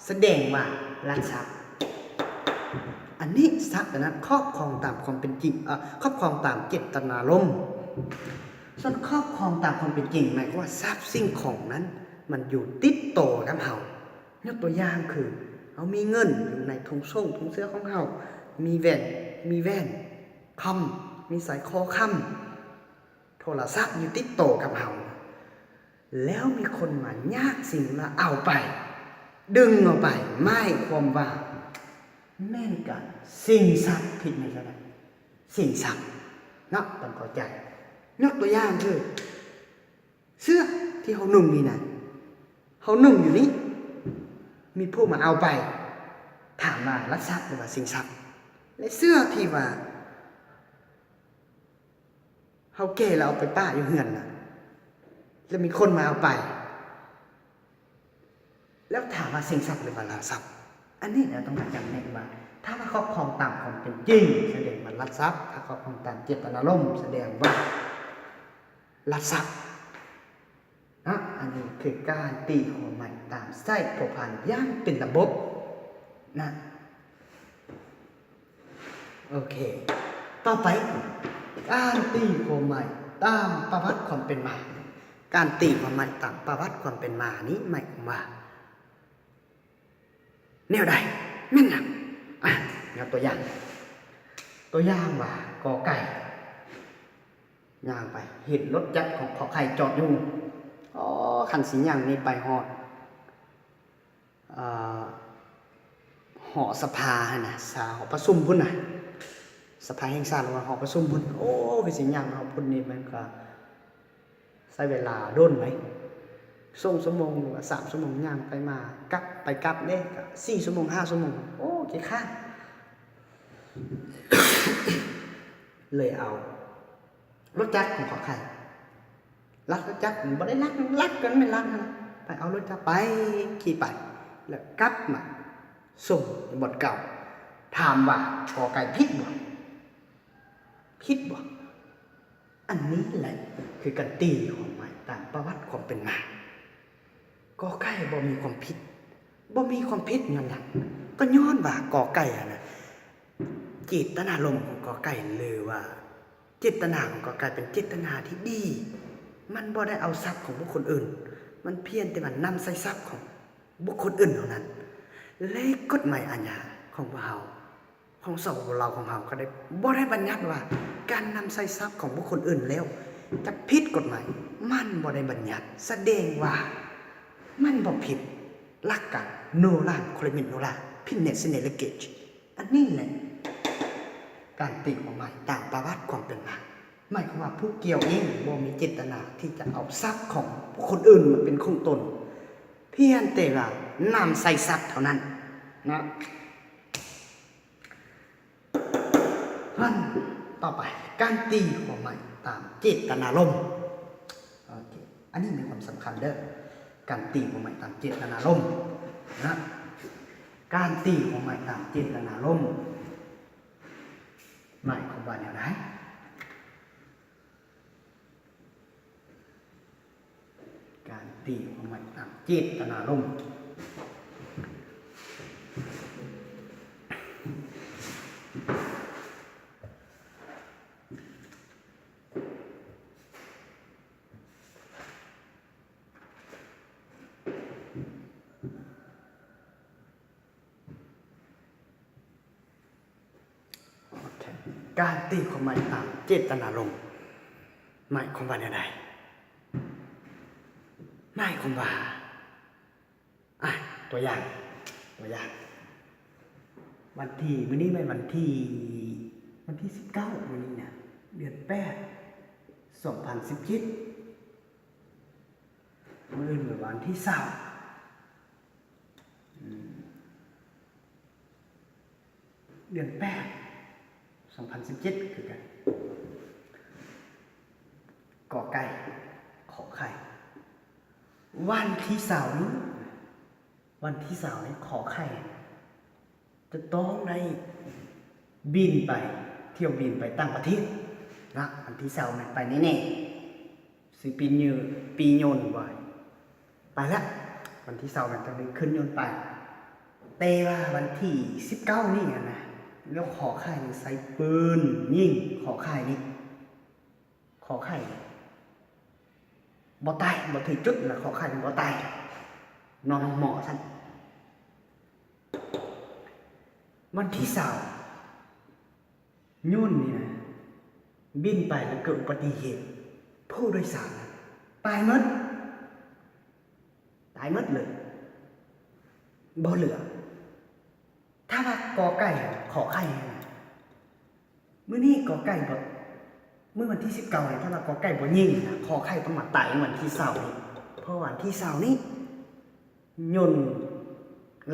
ສະແດງວ່າລັກຊັບ. ອັນນີ້ຊັບອັນນັ້ນຄອບຄອງຕາມຄວາມເປັນຈິງ ເອີ ຄອບຄອງຕາມເຈດຕະນາລົມ. ສ່ວນຄອບຄອງຕາມຄວາມເປັນຈິງ ໝາຍຄວາມວ່າຊັບສິ່ງຂອງນັ້ນມັນຢູ່ຕິດໂຕກັບເຮົາ. ຍົກຕົວຢ່າງຄື ເຮົາມີເງິນຢູ່ໃນຖົງໂສ້ງຖົງເສື້ອຂອງເຮົາ, ມີແວ່ນ, ມີແວ່ນຄຳ, ມີສາຍຄໍຄຳ, ໂທລະສັບຢູ່ຕິດໂຕກັບເຮົາ. ແລ້ວມີຄົນມາຍາກຊິງລະເອົາໄປ, ດຶງເອົາໄປ, ໝາຍຄວາມວ່າແມ່ນການຊິງຊັບ, ຜິດແມ່ນຈັ່ງໃດ? ຊິງຊັບເນາະ, ຕ້ອງເຂົ້າໃຈ. ຍົກຕົວຢ່າງຄື ເສື້ອທີ່ເຮົານຸ່ງນີ້ນະ, ເຮົານຸ່ງຢູ່ນີ້, ມີຜູ້ມາເອົາໄປ, ຖາມວ່າລັກຊັບ ຫຼືວ່າຊິງຊັບ? ແລະ ເສື້ອທີ່ວ່າເຮົາແກ່ແລ້ວເອົາໄປປະຢູ່ເຮືອນນະ, ແລ້ວມີຄົນມາເອົາໄປ, ແລ້ວຖາມວ່າຊິງຊັບ ຫຼືວ່າລັກຊັບ? ອັນນີ້ເຮົາຕ້ອງມາຈຳແນກວ່າ ຖ້າວ່າຄອບຄອງຕາມຄວາມເປັນຈິງ ສະແດງວ່າລັກຊັບ, ຖ້າຄອບຄອງຕາມເຈດຕະນາລົມ ສະແດງວ່າລັກຊັບເນາະ. ອັນນີ້ຄືການຕີຄວາມໝາຍຕາມໃຊ້ພົວພັນຢ່າງເປັນລະບົບນະ. ໂອເຄ, ຕໍ່ໄປ ການຕີຄວາມໝາຍຕາມປະຫວັດຄວາມເປັນມາ. ການຕີຄວາມໝາຍຕາມປະຫວັດຄວາມເປັນມານີ້ໝາຍຄວາມວ່າ ແນວໃດ? ແມ່ນຫຍັງ? ອະ, ຍົກຕົວຢ່າງ, ຕົວຢ່າງວ່າ ກອໄກ່ ຍ່າງໄປເຫັນລົດຈັກຂອງ ຂອໄຂ່ ຈອດຢູ່. ອໍ, ຄັນຊິຍ່າງນີ້ໄປຮອດ ເອີ ຫໍສະພາຫັ້ນນະ, ສາ ຫໍປະຊຸມພຸ້ນນະ, ສະພາແຫ່ງຊາດ ຫຼືວ່າຫໍປະຊຸມພຸ້ນ. ໂອ້, ຄືຊິຍ່າງເຮົາພຸ້ນນີ້ ມັນກໍ ໃຊ້ເວລາດົນໄດ໋, ສອງຊົ່ວໂມງ ຫຼືວ່າສາມຊົ່ວໂມງ ຍ່າງໄປມາ ກັບໄປກັບເດ້, ກໍສີ່ຊົ່ວໂມງ ຫ້າຊົ່ວໂມງ. ໂອ້ ຂີ້ຄ້ານ. ເລີຍເອົາລົດຈັກຂອງ ຂອໄຂ່ ລັກລົດຈັກ, ບໍ່ໄດ້ລັກ, ລັກກໍແມ່ນລັກຫັ້ນ, ໄປເອົາລົດຈັກໄປ, ຂີ່ໄປ ແລ້ວກັບມາສົ່ງໃນບ່ອນເກົ່າ. ຖາມວ່າ ກອໄກ່ ຜິດບໍ່? ຜິດບໍ່? ອັນນີ້ແຫຼະຄືການຕີຄວາມໝາຍຕາມປະຫວັດຄວາມເປັນມາ. ກອໄກ່ບໍ່ມີຄວາມຜິດ, ບໍ່ມີຄວາມຜິດຍ້ອນຫຍັງ? ກໍຍ້ອນວ່າ ກອໄກ່ຫັ້ນນະ, ເຈດຕະນາລົມຂອງ ກອໄກ່ ຫຼືວ່າເຈດຕະນາຂອງ ກອໄກ່ ເປັນເຈດຕະນາທີ່ດີ, ມັນບໍ່ໄດ້ເອົາຊັບຂອງບຸກຄົນອື່ນ, ມັນພຽງແຕ່ວ່ານຳໃຊ້ຊັບຂອງບຸກຄົນອື່ນເທົ່ານັ້ນ. ແລະ ກົດໝາຍອາຍາຂອງພວກເຮົາ ຂອງ ສປປ ລາວ ຂອງເຮົາກໍໄດ້ ບໍ່ໄດ້ບັນຍັດວ່າການນຳໃຊ້ຊັບຂອງບຸກຄົນອື່ນແລ້ວຈະຜິດກົດໝາຍ, ມັນບໍ່ໄດ້ບັນຍັດ, ສະແດງວ່າມັນບໍ່ຜິດຫຼັກການ no land claimant no land, Pinnes Senate Leakage. ອັນນີ້ແຫຼະການຕີຄວາມໝາຍຕາມປະຫວັດຄວາມເປັນມາ, ໝາຍຄວາມວ່າຜູ້ກ່ຽວເອງບໍ່ມີເຈດຕະນາທີ່ຈະເອົາຊັບຂອງບຸກຄົນອື່ນມາເປັນຂອງຕົນ, ພຽງແຕ່ວ່ານຳໃຊ້ຊັບເທົ່ານັ້ນເນາະ. ອັນຕໍ່ໄປ ການຕີຄວາມໝາຍຕາມເຈດຕະນາລົມ. ໂອເຄ, ອັນນີ້ມີຄວາມສຳຄັນເດີ້, ການຕີຄວາມໝາຍຕາມເຈດຕະນາລົມນະ. ການຕີຄວາມໝາຍຕາມເຈດຕະນາລົມ ໝາຍຄວາມວ່າແນວໃດ? ການຕີຄວາມໝາຍຕາມເຈດຕະນາລົມ. ໂອເຄ, ການຕີຄວາມໝາຍຕາມເຈດຕະນາລົມ ໝາຍຄວາມວ່າແນວໃດ? ໝາຍຄວາມວ່າ ອະ, ຕົວຢ່າງ, ຕົວຢ່າງ, ວັນທີ, ມື້ນີ້ແມ່ນວັນທີ, ວັນທີສິບເກົ້າ, ມື້ນີ້ນະ, ເດືອນແປດ ສອງພັນສິບເຈັດ, ມື້ອື່ນແມ່ນວັນທີຊາວ. ອືມ ເດືອນແປດ ສອງພັນສິບເຈັດຄືກັນ. ກອໄກ່ ຂໍໄຂ່ ວັນທີຊາວນີ້, ວັນທີຊາວນີ້ ຂໍໄຂ່ ຈະຕ້ອງໄດ້ບິນໄປ, ຖ້ຽວບິນໄປຕ່າງປະເທດນະ, ວັນທີຊາວແມ່ນໄປແນ່ໆ. ຊິປີຍື ປີຍົນໄວ້ ໄປລະ, ວັນທີຊາວແມ່ນຕ້ອງໄດ້ຂຶ້ນຍົນໄປ. ແຕ່ວ່າວັນທີສິບເກົ້ານີ້ຫັ້ນນະ, ແລ້ວຂໍໄຂ່ນີ້ໃຊ້ປືນຍິງ, ຂໍໄຂ່ນີ້, ຂໍໄຂ່ນີ້ບໍ່ຕາຍ, ບໍ່ຖືກຈຸດ, ແລ້ວຂໍໄຂ່ນີ້ບໍ່ຕາຍ, ນອນໂຮງໝໍຊັ້ນ. ວັນທີຊາວ ຍົນນີ້ນະ ບິນໄປແລ້ວເກີດອຸບັດຕິເຫດ, ຜູ້ໂດຍສານນະຕາຍໝົດ. າຍໝົດເລີຍ ບໍ່ເຫຼືອ. ຖ້າວ່າ ກ ໄກ່ ຂໍໄຂ່ຫັ້ນນະ ມື້ນີ້ ກ ໄກ່ ບໍ່ ມື້ວັນທີສິບເກົ້ານີ້ ຖ້າວ່າ ກ ໄກ່ ບໍ່ຍິງນະ ຂໍໄຂ່ຕ້ອງມາຕາຍວັນທີຊາວນີ້ ເພາະວ່າວັນທີຊາວນີ້ ຍົນ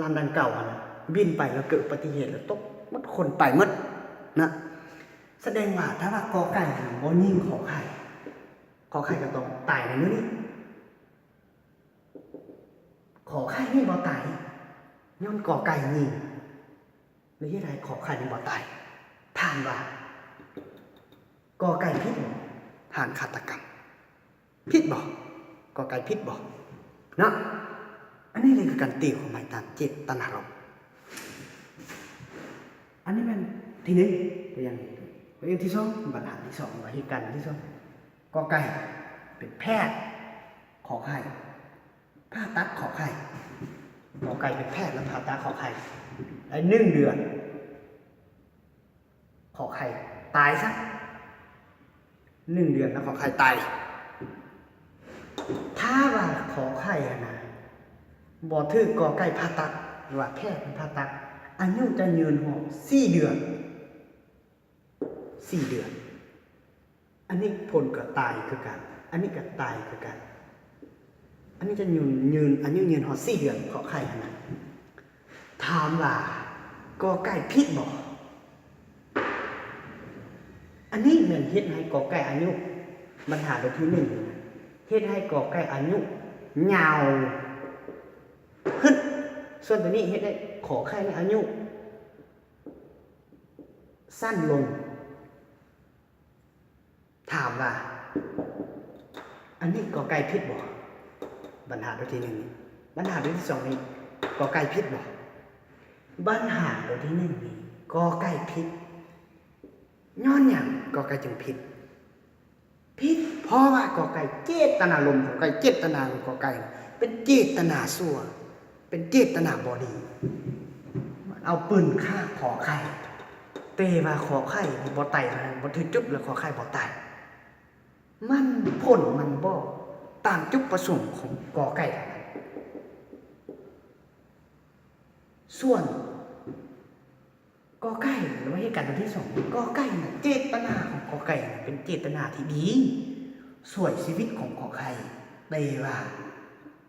ລຳດັ່ງກ່າວຫັ້ນນະ ບິນໄປແລ້ວເກີດອຸບັດຕິເຫດ ແລ້ວຕົກໝົດ ຄົນໄປໝົດນະ. ສະແດງວ່າ ຖ້າວ່າ ກ ໄກ່ ບໍ່ຍິງ ຂໍໄຂ່ ຂໍໄຂ່ກໍຕ້ອງຕາຍໃນມື້ນີ້. ຂໍໄຂ່ນີ້ບໍ່ຕາຍ ຍ້ອນ ກ ໄກ່ ຍິງ ແລະ ເຮັດໃຫ້ ຂໍໄຂ່ນີ້ບໍ່ຕາຍ. ຖາມວ່າ ກ ໄກ່ ຜິດບໍ່? ຖານຄາດຕະກຳ ຜິດບໍ່? ກ ໄກ່ ຜິດບໍ່? ເນາະ ອັນນີ້ເລີຍຄືການຕີຄວາມໝາຍຕາມເຈດຕະນາລົມ. ອັນນີ້ແມ່ນທີໜຶ່ງ ຕົວຢ່າງທີໜຶ່ງ. ຕົວຢ່າງທີສອງ ບັນຫາທີສອງ ວ່າເຫດການທີສອງ ກ ໄກ່ ເປັນແພດ ຂໍໄຂ່ ຜ່າຕັດ ຂໍໄຂ່ ກ ໄກ່ ເປັນແພດ ແລ້ວຜ່າຕັດ ຂໍໄຂ່ ໄດ້ໜຶ່ງເດືອນ ຂໍໄຂ່ຕາຍຊະ ໜຶ່ງເດືອນ ແລ້ວຂໍໄຂ່ຕາຍ. ຖ້າວ່າ ຂໍໄຂ່ຫັ້ນນະ ບໍ່ຖືກ ກ ໄກ່ ຜ່າຕັດ ຫຼືວ່າແພດເພິ່ນຜ່າຕັດ ອາຍຸຈະຍືນຮອດສີ່ເດືອນ ສີ່ເດືອນ. ອັນນີ້ຄົນກໍຕາຍຄືກັນ ອັນນີ້ກໍຕາຍຄືກັນ. ອັນນີ້ຈະຍືນ ຍືນ ອາຍຸຍືນຮອດສີ່ເດືອນ ຂໍໄຂ່ຫັ້ນນະ. ຖາມວ່າ ກ ໄກ່ ຜິດບໍ່? ອັນນີ້ແມ່ນເຮັດໃຫ້ ກ ໄກ່ ອາຍຸ ບັນຫາຕົວທີໜຶ່ງນີ້ນະ ເຮັດໃຫ້ ກ ໄກ່ ອາຍຸຍາວຂຶ້ນ. ສ່ວນຕົວນີ້ເຮັດໃຫ້ ຂໍໄຂ່ ນີ້ອາຍຸສັ້ນລົງ. ຖາມວ່າ ອັນນີ້ ກ ໄກ່ ຜິດບໍ່? ບັນຫາຕົວທີໜຶ່ງນີ້. ບັນຫາຕົວທີສອງນີ້ ກ ໄກ່ ຜິດບໍ່? ບັນຫາຕົວທີໜຶ່ງນີ້ ກ ໄກ່ ຜິດ. ຍ້ອນຫຍັງ ກ ໄກ່ ຈຶ່ງຜິດ? ຜິດ ເພາະວ່າ ກ ໄກ່ ເຈດຕະນາລົມຂອງ ກ ໄກ່ ເຈດຕະນາຂອງ ກ ໄກ່ ເປັນເຈດຕະນາຊົ່ວ ເປັນເຈດຕະນາບໍ່ດີ. ເອົາປືນຂ້າ ຂໍໄຂ່ ແຕ່ວ່າ ຂໍໄຂ່ ບໍ່ຕາຍເທົ່ານັ້ນ ບໍ່ຖືກຈຸດ ແລ້ວ ຂໍໄຂ່ ບໍ່ຕາຍ. ມັນ ຜົນມັນບໍ່ຕາມຈຸດປະສົງຂອງ ກ ໄກ່ ເທົ່ານັ້ນ. ສ່ວນ ກ ໄກ່ ຫຼືວ່າເຫດການຕົວທີສອງ ກ ໄກ່ ນະ ເຈດຕະນາຂອງ ກ ໄກ່ ນະ ເປັນເຈດຕະນາທີ່ດີ ຊ່ວຍຊີວິດຂອງ ກ ໄກ່ ແຕ່ວ່າ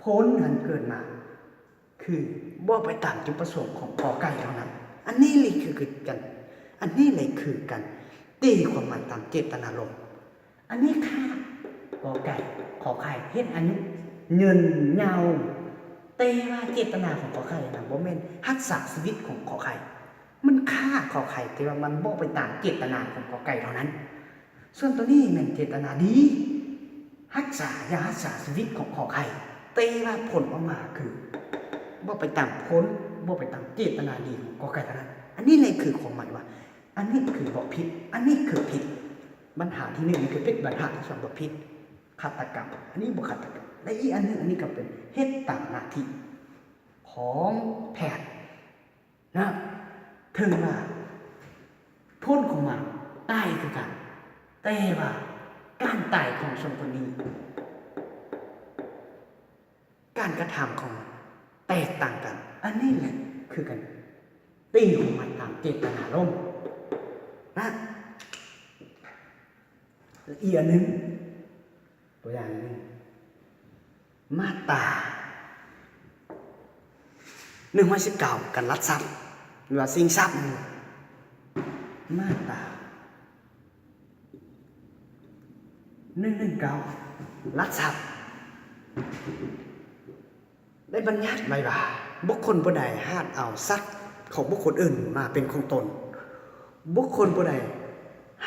ຜົນຫັ້ນເກີດມາ ຄືບໍ່ໄປຕາມຈຸດປະສົງຂອງ ກ ໄກ່ ເທົ່ານັ້ນ. ອັນນີ້ເລີຍຄືກັນ ອັນນີ້ເລີຍຄືການຕີຄວາມໝາຍຕາມເຈດຕະນາລົມ. ອັນນີ້ຂ້າ ກ ໄກ່ ຂໍໄຂ່ ເຮັດອາຍຸຍືນຍາວ ແຕ່ວ່າເຈດຕະນາຂອງ ກ ໄກ່ ນະ ບໍ່ແມ່ນຮັກສາຊີວິດຂອງ ກ ໄກ່ ມັນຂ້າ ກ ໄກ່ ແຕ່ວ່າມັນບໍ່ໄປຕາມເຈດຕະນາຂອງ ກ ໄກ່ ເທົ່ານັ້ນ. ສ່ວນໂຕນີ້ແມ່ນເຈດຕະນາດີ ຮັກສາ ຢາກຮັກສາຊີວິດຂອງ ກ ໄກ່ ແຕ່ວ່າຜົນອອກມາຄືບໍ່ໄປຕາມຜົນ ບໍ່ໄປຕາມເຈດຕະນາດີຂອງ ກ ໄກ່ ເທົ່ານັ້ນ. ອັນນີ້ແຫຼະຄືຄວາມໝາຍວ່າ ອັນນີ້ຄືບໍ່ຜິດ ອັນນີ້ຄືຜິດ. ບັນຫາທີໜຶ່ງນີ້ຄືຜິດ ບັນຫາທີສອງບໍ່ຜິດ ຄາດຕະກຳ ອັນນີ້ບໍ່ຄາດຕະກຳ. ແລະ ອີກອັນໜຶ່ງ ອັນນີ້ກໍເປັນເຮັດຕາມໜ້າທີ່ຂອງແພດນະ. ເຖິງວ່າຜົນຂອງມັນຕາຍຄືກັນ ແຕ່ວ່າການຕາຍຂອງສອງຄົນນີ້ ການກະທຳຂອງມັນແຕກຕ່າງກັນ. ອັນນີ້ແຫຼະຄືການຕີຄວາມໝາຍຕາມເຈດຕະນາລົມນະ. ແລະ ອີກອັນໜຶ່ງ ຕົວຢ່າງໜຶ່ງ ມາດຕາໜຶ່ງຮ້ອຍສິບເກົ້າ ການລັກຊັບ ຫຼືວ່າຊິງຊັບນັ້ນ ມາດຕາ ໜຶ່ງໜຶ່ງເກົ້າ ລັກຊັບ ໄດ້ບັນຍັດໄວ້ວ່າ ບຸກຄົນຜູ້ໃດຫາກເອົາຊັບຂອງບຸກຄົນອື່ນມາເປັນຂອງຕົນ, ບຸກຄົນຜູ້ໃດ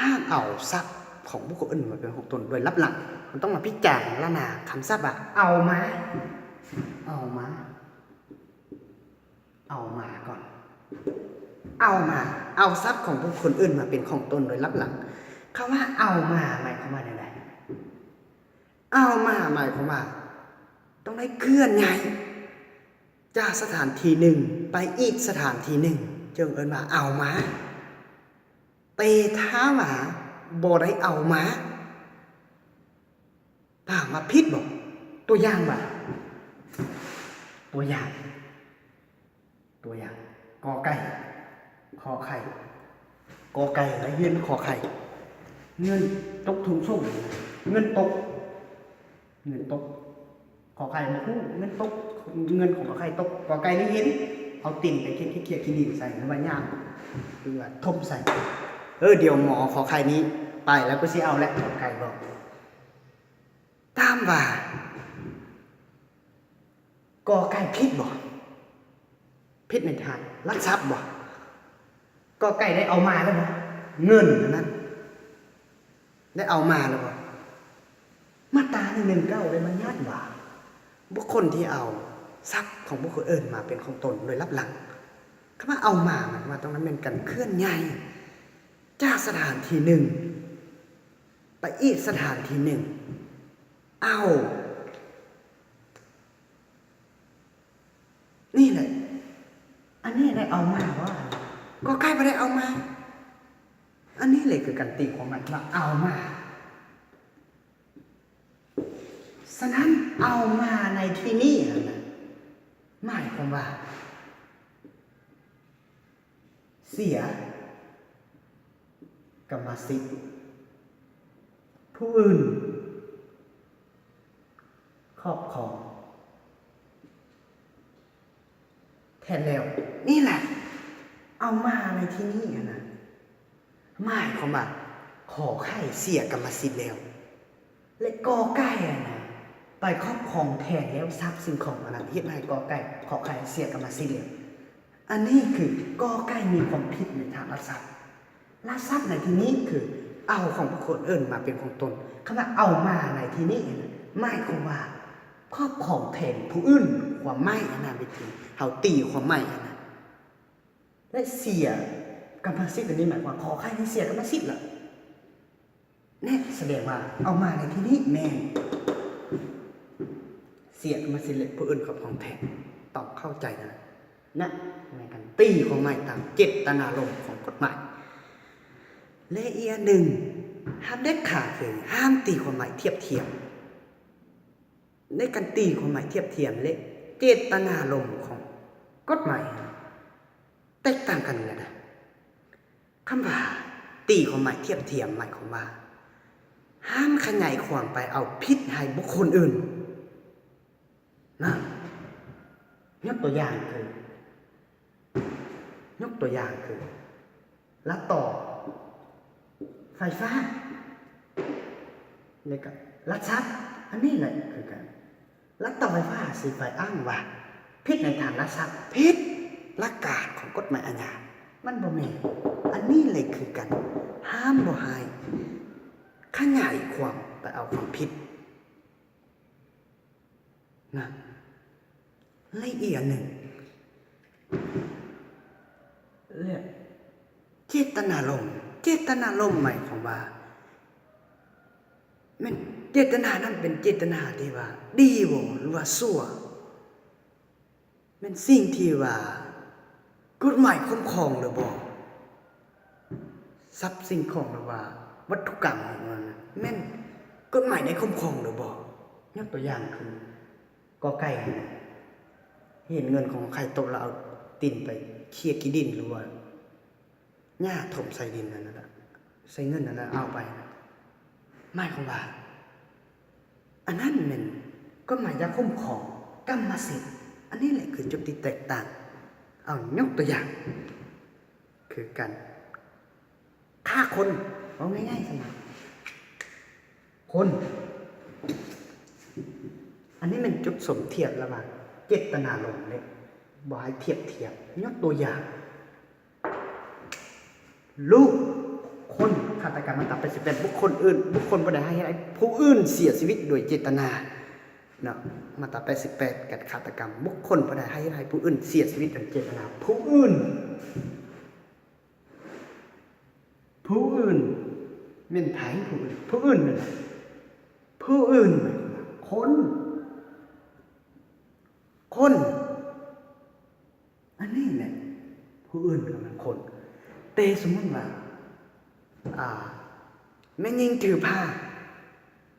ຫາກເອົາຊັບຂອງບຸກຄົນອື່ນມາເປັນຂອງຕົນໂດຍລັບຫຼັງ, ມັນຕ້ອງມາພິຈາລະນາຄຳສັບວ່າ ເອົາມາ, ເອົາມາ. ເອົາມາກ່ອນ ເອົາມາ ເອົາຊັບຂອງບຸກຄົນອື່ນມາເປັນຂອງຕົນໂດຍລັບຫຼັງ. ຄຳວ່າເອົາມາໝາຍຄວາມວ່າແນວໃດ? ເອົາມາໝາຍຄວາມວ່າຕ້ອງໄດ້ເຄື່ອນຍ້າຍຈາກສະຖານທີ່ໜຶ່ງໄປອີກສະຖານທີ່ໜຶ່ງ ຈຶ່ງເອີ້ນວ່າເອົາມາ. ແຕ່ຖ້າວ່າບໍ່ໄດ້ເອົາມາ ຖາມວ່າຜິດບໍ່? ຕົວຢ່າງວ່າ ຕົວຢ່າງ ຕົວຢ່າງ ກອໄກ່ ຂໍໄຂ່ ກອໄກ່ ແລະ ຮຽນ ຂໍໄຂ່ ເງິນຕົກຖົງສົງ ເງິນຕົກ ເງິນຕົກ ຂໍໄຂ່ບໍ່ຮູ້ ເງິນຕົກ ເງິນຂອງຂໍໄຂ່ຕົກ ກອໄກ່ໄດ້ເຫັນ ເອົາຕີນໄປເຄຍໆໆຂີ້ດິນໃສ່ ຫຼືວ່າຫຍ້າ ຫຼືວ່າຖົມໃສ່ ເອີ ດຽວໝໍຂໍໄຂ່ນີ້ໄປແລ້ວ ກູຊິເອົາແຫຼະ ກອໄກ່ບອກ. ຖາມວ່າ ກອໄກ່ຜິດບໍ່? ຜິດໃນທາງລັກຊັບບໍ່? ກອໄກ່ໄດ້ເອົາມາແລ້ວບໍ່? ເງິນນັ້ນ ໄດ້ເອົາມາແລ້ວບໍ່? ມາດຕາໜຶ່ງໜຶ່ງເກົ້າໄດ້ບັນຍັດວ່າ ບຸກຄົນທີ່ເອົາຊັບຂອງບຸກຄົນອື່ນມາເປັນຂອງຕົນໂດຍລັບຫຼັງ. ຄຳວ່າເອົາມາ ໝາຍຄວາມວ່າຕ້ອງແມ່ນການເຄື່ອນຍ້າຍຈາກສະຖານທີ່ໜຶ່ງໄປອີກສະຖານທີ່ໜຶ່ງ. ເອົາ ນີ້ແຫຼະ ອັນນີ້ໄດ້ເອົາມາບໍ່? ກໍໃກ້ບໍ່ໄດ້ເອົາມາ. ອັນນີ້ແຫຼະຄືການຕີຄວາມໝາຍວ່າເອົາມາ. ສະນັ້ນ ເອົາມາໃນທີ່ນີ້ຫັ້ນນະ ໝາຍຄວາມວ່າ ເສຍກຳມະສິດ ຜູ້ອື່ນຄອບຄອງແທນແລ້ວ. ນີ້ແຫຼະ ເອົາມາໃນທີ່ນີ້ຫັ້ນນະ ໝາຍຄວາມວ່າ ຂໍໄຂ່ເສຍກຳມະສິດແລ້ວ ແລະ ກອໄກ່ຫັ້ນນະ ໄປຄອບຄອງແທນແລ້ວຊັບສິ່ງຂອງອັນນັ້ນ ເຮັດໃຫ້ກອໄກ່ ຂໍໄຂ່ເສຍກຳມະສິດແລ້ວ. ອັນນີ້ຄື ກອໄກ່ມີຄວາມຜິດໃນທາງລັກຊັບ. ລັກຊັບໃນທີ່ນີ້ຄື ເອົາຂອງບຸກຄົນອື່ນມາເປັນຂອງຕົນ. ຄຳວ່າເອົາມາໃນທີ່ນີ້ຫັ້ນນະ ໝາຍຄວາມວ່າ ຄອບຄອງແທນຜູ້ອື່ນ ຄວາມໝາຍອັນນັ້ນ ວິທີເຮົາຕີຄວາມໝາຍອັນນັ້ນ ແລະ ເສຍກຳມະສິດ ອັນນີ້ໝາຍຄວາມວ່າ ຂໍໄຂ່ນີ້ເສຍກຳມະສິດລະ. ແນ່ ສະແດງວ່າເອົາມາໃນທີ່ນີ້ແມ່ນເສຍກຳມະສິດ ແລະ ຜູ້ອື່ນຄອບຄອງແທນ. ຕ້ອງເຂົ້າໃຈນະ ນະ ໃນການຕີຄວາມໝາຍຕາມເຈດຕະນາລົມຂອງກົດໝາຍ. ແລະ ອີກອັນໜຶ່ງ ຫ້າມເດັດຂາດຄື ຫ້າມຕີຄວາມໝາຍທຽບທຽມ. ໃນການຕີຄວາມໝາຍທຽບທຽມ ແລະ ເຈດຕະນາລົມຂອງກົດໝາຍ ແຕກຕ່າງກັນແລ້ວນະ. ຄຳວ່າຕີຄວາມໝາຍທຽບທຽມ ໝາຍຄວາມວ່າ ຫ້າມຂະຫຍາຍຄວາມໄປເອົາຜິດໃຫ້ບຸກຄົນອື່ນນະ. ຍົກຕົວຢ່າງຄື ຍົກຕົວຢ່າງຄື ລັດຕໍ່ໄຟຟ້າ ແລ້ວກໍລັກຊັບ ອັນນີ້ແຫຼະຄືກັນ. ລັດຕໍ່ໄຟຟ້າຊິໄປອ້າງວ່າຜິດໃນທາງລັກຊັບ ຜິດຫຼັກການຂອງກົດໝາຍອາຍາ ມັນບໍ່ແມ່ນ. ອັນນີ້ແຫຼະຄືກັນ ຫ້າມບໍ່ໃຫ້ຂະຫຍາຍຄວາມໄປເອົາຄວາມຜິດ ນະ ແລະ ອີກອັນໜຶ່ງ ແລະ ເຈດຕະນາລົມ ເຈດຕະນາລົມໝາຍຄວາມວ່າ ແມ່ນເຈດຕະນານັ້ນເປັນເຈດຕະນາທີ່ວ່າດີບໍ່ ຫຼືວ່າຊົ່ວ? ແມ່ນສິ່ງທີ່ວ່າກົດໝາຍຄຸ້ມຄອງຫຼືບໍ່? ຊັບສິ່ງຂອງ ຫຼືວ່າວັດຖຸກຳຂອງເຮົານັ້ນ ແມ່ນກົດໝາຍໄດ້ຄຸ້ມຄອງຫຼືບໍ່? ຍົກຕົວຢ່າງຄື ກອໄກ່ຫັ້ນນະ ເຫັນເງິນຂອງໃຜຕົກແລ້ວເອົາຕີນໄປເຄຍຂີ້ດິນ ຫຼືວ່າຫຍ້າຖົມໃສ່ດິນຫັ້ນນະ ໃສ່ເງິນຫັ້ນນະ ເອົາໄປ ໝາຍຄວາມວ່າ ອັນນັ້ນແມ່ນກົດໝາຍຈະຄຸ້ມຄອງກຳມະສິດ. ອັນນີ້ແຫຼະຄືຈຸດທີ່ແຕກຕ່າງ. ເອົາຍົກຕົວຢ່າງ ຄືການຂ້າຄົນ ເວົ້າງ່າຍໆຊັ້ນນະ ຄົນ ອັນນີ້ແມ່ນຈຸດສົມທຽບລະຫວ່າງເຈດຕະນາລົມເດ້ ບໍ່ໃຫ້ທຽບທຽມ. ຍົກຕົວຢ່າງ ລູກຄົນ ຄາດຕະກຳ ມາດຕາແປດສິບແປດ ບຸກຄົນອື່ນ ບຸກຄົນບໍ່ໄດ້ໃຫ້ ໃຫ້ຜູ້ອື່ນເສຍຊີວິດໂດຍເຈດຕະນາເນາະ. ມາດຕາແປດສິບແປດ ການຄາດຕະກຳ ບຸກຄົນບໍ່ໄດ້ໃຫ້ ໃຫ້ຜູ້ອື່ນເສຍຊີວິດໂດຍເຈດຕະນາ. ຜູ້ອື່ນ ຜູ້ອື່ນແມ່ນໃຜ? ຜູ້ອື່ນ ຜູ້ອື່ນແມ່ນໃຜ? ຜູ້ອື່ນ ຄົນ ຄົນ ອັນນີ້ແຫຼະ ຜູ້ອື່ນກໍແມ່ນຄົນ. ແຕ່ສົມມຸດວ່າ ອ່າ ແມ່ຍິງຖືພາ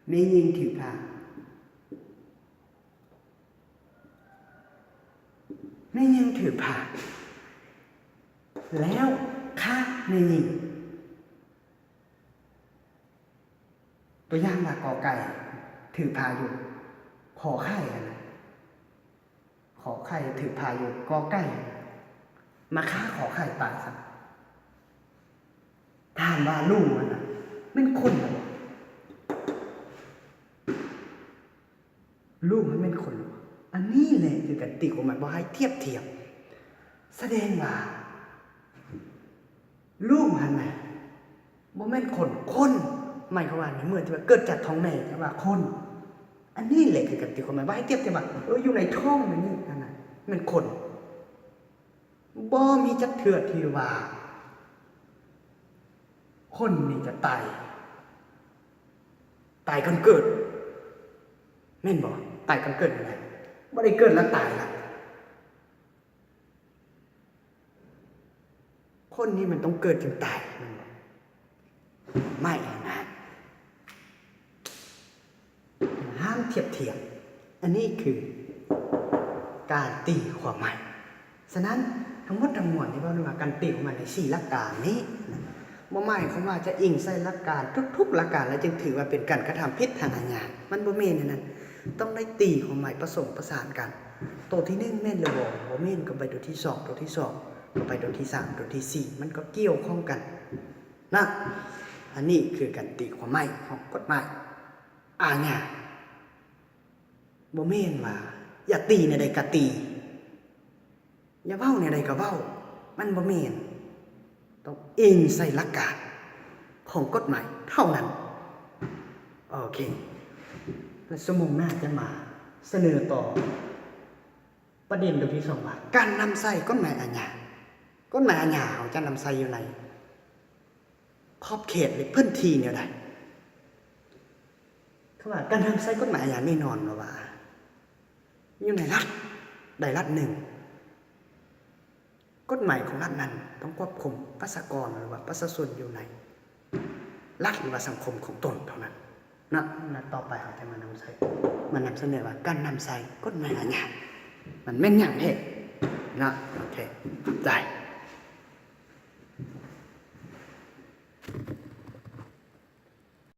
ແມ່ຍິງຖືພາ ຍິງຖືກພາ ແລ້ວຂ້າແມ່ຍິງ. ຕົວຢ່າງວ່າ ກອໄກ່ ຖືກພາຢູ່ ຂໍໄຂ່ຫັ້ນນະ ຂໍໄຂ່ຖືກພາຢູ່ ກອໄກ່ ມາຂ້າຂໍໄຂ່ຕາຍຊະ. ຖາມວ່າລຸງຫັ້ນນະ ແມ່ນຄົນບໍ່? ລຸງຫັ້ນແມ່ນຄົນບໍ່? ອັນນີ້ແຫຼະຄືການຕີຄວາມໝາຍ ບໍ່ໃຫ້ທຽບທຽມ. ສະແດງວ່າລຸງຫັ້ນນະ ບໍ່ແມ່ນຄົນ. ຄົນ ໝາຍຄວາມວ່າ ໃນເມື່ອທີ່ວ່າເກີດຈາກທ້ອງແມ່ ຈະວ່າຄົນ. ອັນນີ້ແຫຼະຄືການຕີຄວາມໝາຍ ບໍ່ໃຫ້ທຽບທຽມວ່າ ເອີ ຢູ່ໃນທ້ອງແມ່ນີ້ຫັ້ນນະ ແມ່ນຄົນ. ບໍ່ມີຈັກເທື່ອທີ່ວ່າ ຄົນນີ້ຈະຕາຍ ຕາຍກ່ອນເກີດ ແມ່ນບໍ່? ຕາຍກ່ອນເກີດແມ່ນບໍ່? ບໍ່ໄດ້ເກີດແລ້ວຕາຍລະ. ຄົນນີ້ມັນຕ້ອງເກີດຈຶ່ງຕາຍ ແມ່ນບໍ່? ໄມ້ນະ ຫ້າມທຽບທຽມ. ອັນນີ້ຄືການຕີຄວາມໝາຍ. ສະນັ້ນ ທັງໝົດທັງມວນນີ້ເວົ້າເລື່ອງວ່າການຕີຄວາມໝາຍໃນສີ່ຫຼັກການນີ້ນະ ບໍ່ໝາຍຄວາມວ່າຈະອີງໃສ່ຫຼັກການທຸກໆຫຼັກການ ແລ້ວຈຶ່ງຖືວ່າເປັນການກະທຳຜິດທາງອາຍາ. ມັນບໍ່ແມ່ນແນວນັ້ນ. ຕ້ອງໄດ້ຕີຄວາມໝາຍປະສົມປະສານກັນ. ໂຕທີໜຶ່ງແມ່ນຫຼືບໍ່? ບໍ່ແມ່ນ ກໍໄປໂຕທີສອງ ໂຕທີສອງ ກໍໄປໂຕທີສາມ ໂຕທີສີ່ ມັນກໍກ່ຽວຂ້ອງກັນນະ. ອັນນີ້ຄືການຕີຄວາມໝາຍຂອງກົດໝາຍອາຍາ. ບໍ່ແມ່ນວ່າຢາກຕີແນວໃດກໍຕີ ຢາກເວົ້າແນວໃດກໍເວົ້າ ມັນບໍ່ແມ່ນ. ຕ້ອງອີງໃສ່ຫຼັກການຂອງກົດໝາຍເທົ່ານັ້ນ. ໂອເຄ ແລະ ຊົ່ວໂມງໜ້າຈະມາສະເໜີຕໍ່ປະເດັນຕົວທີສອງວ່າ ການນຳໃຊ້ກົດໝາຍອາຍາ. ກົດໝາຍອາຍາເຮົາຈະນຳໃຊ້ຢູ່ໃນຂອບເຂດ ຫຼື ພື້ນທີ່ແນວໃດ? ຄຳວ່າການນຳໃຊ້ກົດໝາຍອາຍາແນ່ນອນວ່າ ຢູ່ໃນລັດໃດລັດໜຶ່ງ, ກົດໝາຍຂອງລັດນັ້ນຕ້ອງຄວບຄຸມປະຊາກອນ ຫຼືວ່າປະຊາຊົນຢູ່ໃນລັດ ຫຼືວ່າສັງຄົມຂອງຕົນເທົ່ານັ້ນເນາະ. ແລະ ຕໍ່ໄປເຮົາຈະມານຳໃຊ້ ມານຳສະເໜີວ່າການນຳໃຊ້ກົດໝາຍອາຍາ ມັນແມ່ນຫຍັງແທ້ເນາະ. ໂອເຄ ຂອບໃຈ.